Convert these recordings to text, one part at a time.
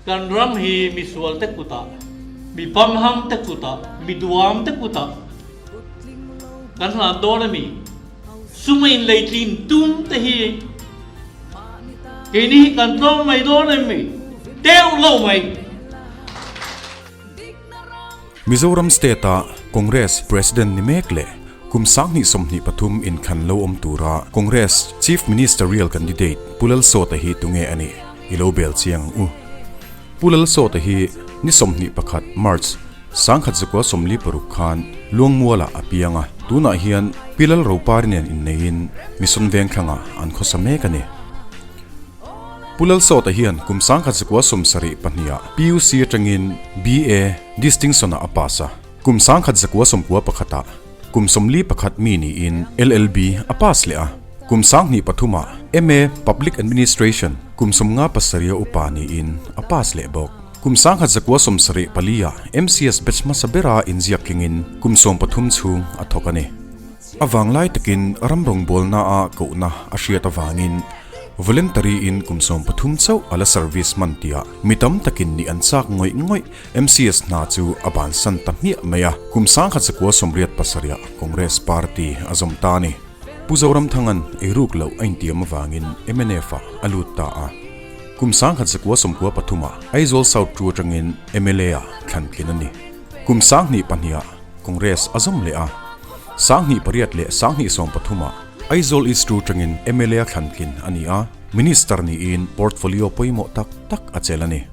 Kan ram hi misual te kutah, mi pamham te kutah, mi duam te kutah kan hlan dawn a mi? Sum a inleitlin tum te hi keini hi kan tlawm mai dawn em mi? Teuh lo mai! Mizoram State-a Congress President ni mek leh kum 2023 inthlan lo awm tura Congress Chief Ministerial Candidate Pu Lalsawta hi tunge a nih i lo bel chiang ang u. Pu Lalsawta hi ni 21 March 1946 khan Luangmualah a piang a, tunah hian Pi Lalropari nen inneiin Mission Vengthlangah an khawsa mek a ni. Pu Lalsawta hian kum 1972 ah PUC atangin BA Distinction-ah a pass a, kum 1991 ah kum 41 mi niin LLB a pass leh a, kum 2003 ah MA Public Administration kum 57 a upa niin a pass leh bawk. Kum 1974 ah MCS batch hmasa bera inziak tlingin kum 13 chhung a thawk a ni. A vanglai takin ram rawngbawlnaah kohna a hriat avangin Voluntary in kum 13 chauh a la service hman tiah mi tam takin nih an chak ngawih ngawih MCS hna chu a bansan ta hmiah mai a, kum 1987 ah Congress Party a zawm ta a ni. Pu Zoramthanga'n eiruk loh a intiam avangin mnf ah a lut ta a, kum 1993 ah Aizawl South tu atangin mla ah thlan tlin a ni. Kum 2002 ah Congress a zawm leh a, 2008 leh 2013 ah Aizawl East tu atangin mla a thlan tlin a ni a, Minister niin portfolio pawimawh tak tak a chelh a ni.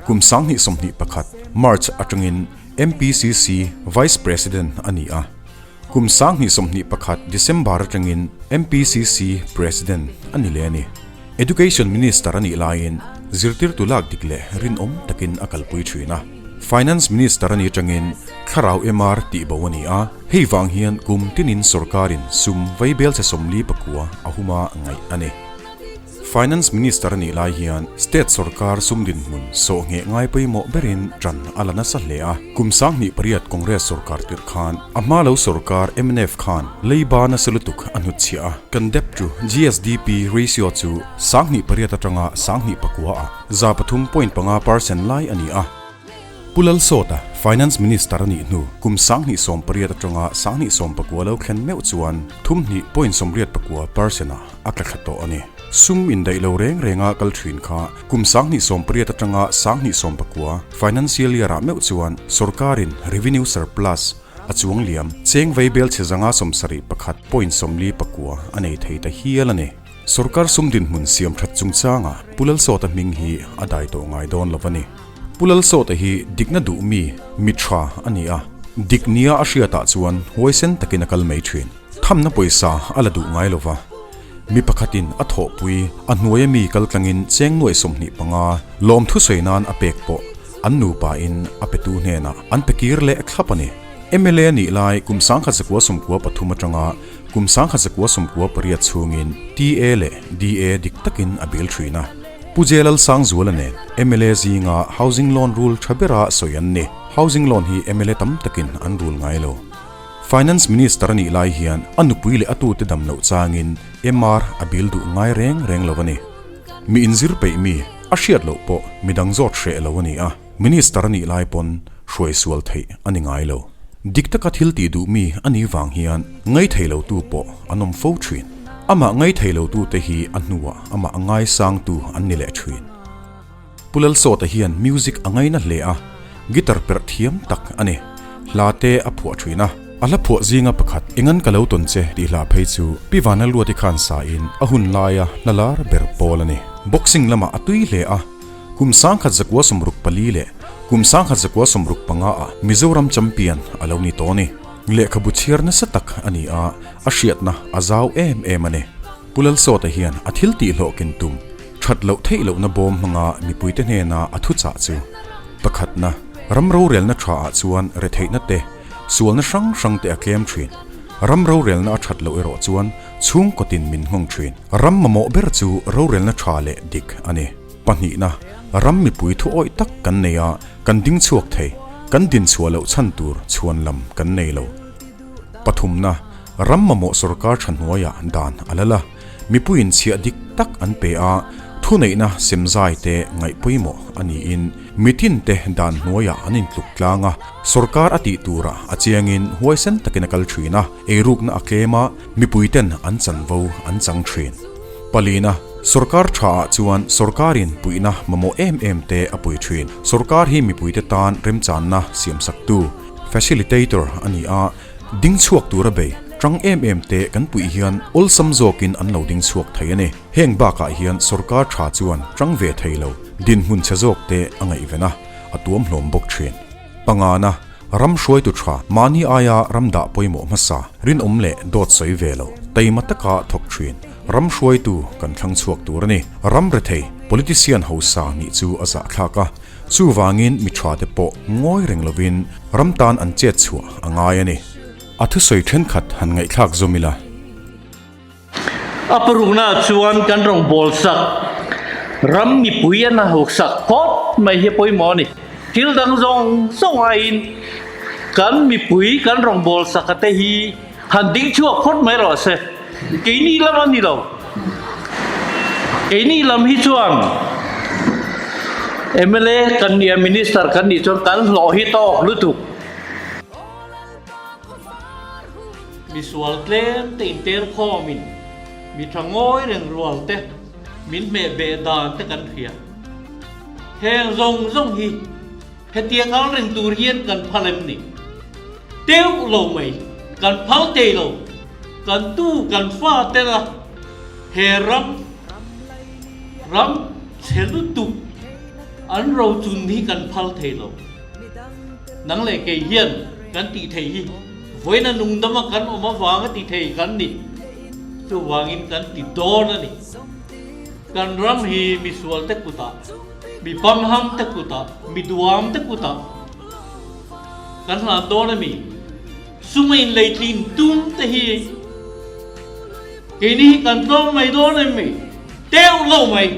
Kum 2021 March atangin MPCC Vice President a ni a, kum 2021 December atangin MPCC President a ni leh a ni. Education Minister a nih laiin zirtirtu lak dik leh rinawm takin a kalpui thin a. Finance Minister a nih atangin thlarau MR tih bo a ni a, hei vang hian kum tinin sorkarin sum vaibelchhe 49 a huma ngaih a ni. Finance Minister a nih lai hian State sorkar sum dinhmun sawh ngheh ngai pawimawh berin ṭan a la nasa hle a. Kum 2008 Congress sorkar tirh khan a hma lo sorkar mnf khan leiba nasa lutuk a hnutchhiah a. Kan debt to GSDP ratio chu 2008 atanga 2009 ah 3.5 percent lai a ni a. Pu Lalsawta Finance Minister a nih hnu kum 2018 atanga 2019 lo thlen meuh chuan 32.89 percent ah a tla thla tawh a ni. Sum indaih lo reng renga kal thin kha kum 2018 atanga 2019 financial year ah meuh chuan sorkarin revenue surplus a chuang liam cheng vei bel chhe zanga 71.49 a nei thei ta hial a ni. Sorkar sum dinhmun siam that chungchanga Pu Lalsawta hming hi a dai tawh ngai dawn lo a ni. Pu Lalsawta hi dikna duh mi, mi tha a ni a, dik nia a hriatah chuan huaisen takin a kal mai thin. Thamna pawisa a la duh ngai lo va, mi pakhatin a thawhpui a hnuaia mi kal tlangin cheng nuaih 25 lawm thusawi nan a pek pawh an nupain a petu hnenah an pe kir leh thlap a ni. Mla nih lai kum 1993 atanga kum 1998 chhungin TA leh DA dik takin a bil thin a. Pu Jelal Sangzuala nen mla zinga housing loan rul tha bera sawi an ni. Housing loan hi mla tam takin an rul ngai lo. Finance Minister a nih lai hian a nupui leh a tute dam loh changin MR a bil duh ngai reng reng lo a ni. Mi inzir peih mi, a hriat loh pawh midang zawt hreh lo a ni a, Minister a nih lai pawn hruai sual theih a ni ngai lo. Dik taka thil tih duh mi a nih vang hian ngaithei lo tu pawh an awm fo thin. Amah ngaithei lo tute hi a hnuah amah ngaisangtu an ni leh thin. Pu Lalsawta hian music a ngaina hle a, guitar perh thiam tak a ni. Hla te a phuah thin a. A hla phuah zinga pakhat, Engan ka lo tawn che tih hla phei chu Pi Vanaluati khan sain a hun laia hla lar ber pawl a ni. Boxing lamah a tui hle a, kum 1964 leh kum 1965 ah Mizoram champion a lo ni tawh a ni. Lehkhabu chhiar nasa tak a ni a, a hriatna a zau em em a ni. Pu Lalsawta hian a thil tih hlawhkin tum that loh theih lohna bawm hmanga mipuite hnena a thuchah chu, Pakhatna, ram rorelna tha ah chuan retheihna te, sualna hrang hrang te a tlem thin. Ram rorelna a that loh erawh chuan chhungkaw tin min nghawng thin. Ram mamawh ber chu rorelna tha leh dik a ni. Pahnihna, ram mipui thu awih tak kan nei a, kan ding chhuak thei, kan din chhuah loh chhan tur chhuan lam kan nei lo. Pathumna, ram mamawh sorkar tha hnuaiah dan a lal a, mipuiin chhiah dik tak an pe a, Thuneihna semzai te ngaih pawimawh a niin mitin te dan hnuaiah an intluk tlang a, sorkar a tih turah a chiangin huaisen takin a kal thin a, eirukna a tlem a, mipui ten an chanvo an chang thin. Palina, sorkar tha ah chuan sorkarin puihna mamawh em em te a pui thin. Sorkar hi mipuite tan remchanna siamsaktu, facilitator, a ni a, Ding chhuak tura bei tang em em te kan puih hian awlsam zawkin an lo ding chhuak thei a ni. Heng bakah hian sorkar tha chuan tang ve thei lo, dinhmun chhe zawk te a ngaihven a, a tuam hlawm bawk thin. Pangana, ram hruaitu tha, mahni aia ram dah pawimawh hmasa, rinawm leh dawt sawi ve lo, taima taka thawk thin, ram hruaitu kan thlang chhuak tur a ni. Ram rethei, politician hausa nih chu a zahthlak a, Chuvangin mi thate pawh ngawi reng lovin ram tan an chet chhuah a ngai a ni. A thusawi thenkhat han ngaihthlak zawm ila. A parukna chuan kan rawngbâwl sak ram mipui an hauh sak phawt mai hi a pawimawh a ni. Thil dang zawng zawng aiin kan mipui kan rawngbâwl sak a te hi han ding chhuak phawt mai rawh se. Keini lam a ni lo. Keini lam hi chuan mla kan nia minister kan nih chuan kan hlawh hi tawk lutuk. Misual tlem te inter khawmin mi tha ngawi reng rual te min hmeh beh dan te kan hria. Heng zawng zawng hi Hetia kal reng tur hian kan phal em ni? Teuh lo mai, kan phal thei lo. Kan tu kan fa tela he ram ram chhe lutuk an rochun hi kan phal thei lo. Nang leh kei hian kan tih thei hi vawiin a nungdama kan awm avanga ti thei kan ni. Chuvangin kan ti dawn a ni. Kan ram hi misual te kutah. Mi pamham te kutah, mi duam te kutah kan hlan dawn a mi? Sum a inleitlin tum te hi keini hi kan tlawm mai dawn em mi? Teuh lo mai.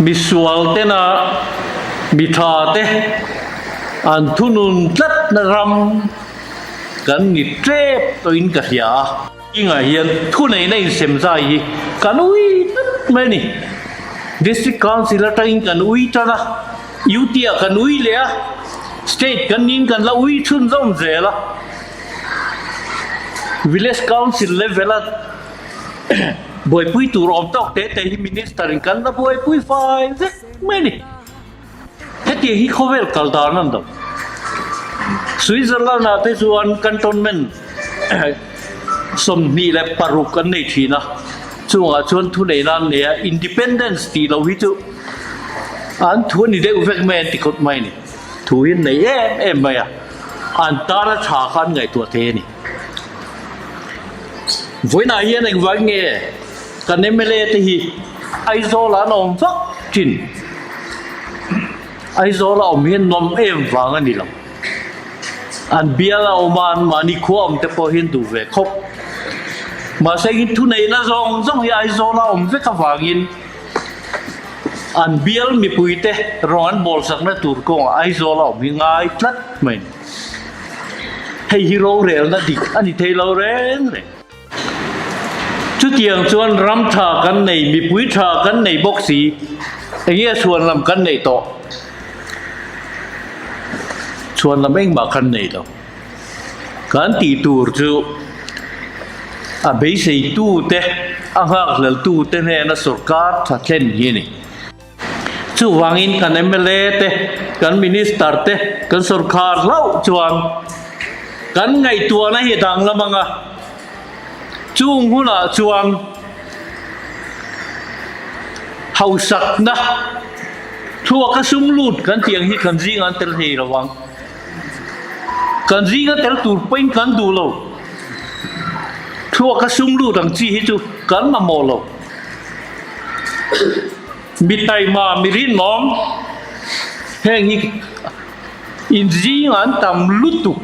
Mi sual tena mi tha te an thunun tlatna ram kan ni tep tawhin ka hria a. Kingah hian thuneihna insem zai hi kan ui tlat mai a ni. District Council atangin kan ui tan a, UT ah kan ui leh a, State kan niin kan la ui chhunzawm zel a. Village Council level a buaipui tur awm tawk te te hi Minister in kan la buaipui fai vek mai a ni. Hetiang hi khawvel kal dan an lo. Switzerland ah te chuan cantonment 26 an nei thin a, chungah chuan thuneihna an nei a, independence tih loh hi chu an thu a ni deuh vek mai an ti khawp mai a ni. Thu hi an nei em em mai a, an tana tha kha an ngaihtuah thei a ni. Vawiinah hian engvang nge kan mla te hi Aizawl ah an awm vak thin? Aizawl a awm hian nuam em vang a ni lo. An bial a awm a, an mahni khua awm te pawh hian duh ve khawp. Mahse in thuneihna zawng zawng hi Aizawl a awm vek avangin an bial mipui te rawng an bawl sakna tur kawngah Aizawl a awm hi ngai tlat mai a ni. Hei hi rorelna dik a ni thei lo reng reng. Chutiang chuan ram tha kan nei, mipui tha kan nei bawk si, enge chhuan lam kan neih tawh? Chhuan lam engmah kan nei lo. Kan tih tur chu a beiseitu te, a nghakhlel tu te hnena sorkar tha thlen hi a ni. Chuvangin kan mla te, kan minister te, kan sorkar hlauh chuan kan ngaihtuahna hi a danglam ang a, chung hunah chuan hausakna thluaka sum lut kan tih ang hi kan zingah an tel thei lo ang. Kan zinga tel tur pawhin kan duh lo. Thluaka sum lut ang chi hi chu kan mamawh lo. Mi taima, mi rinawm heng hi in zingah an tam lutuk.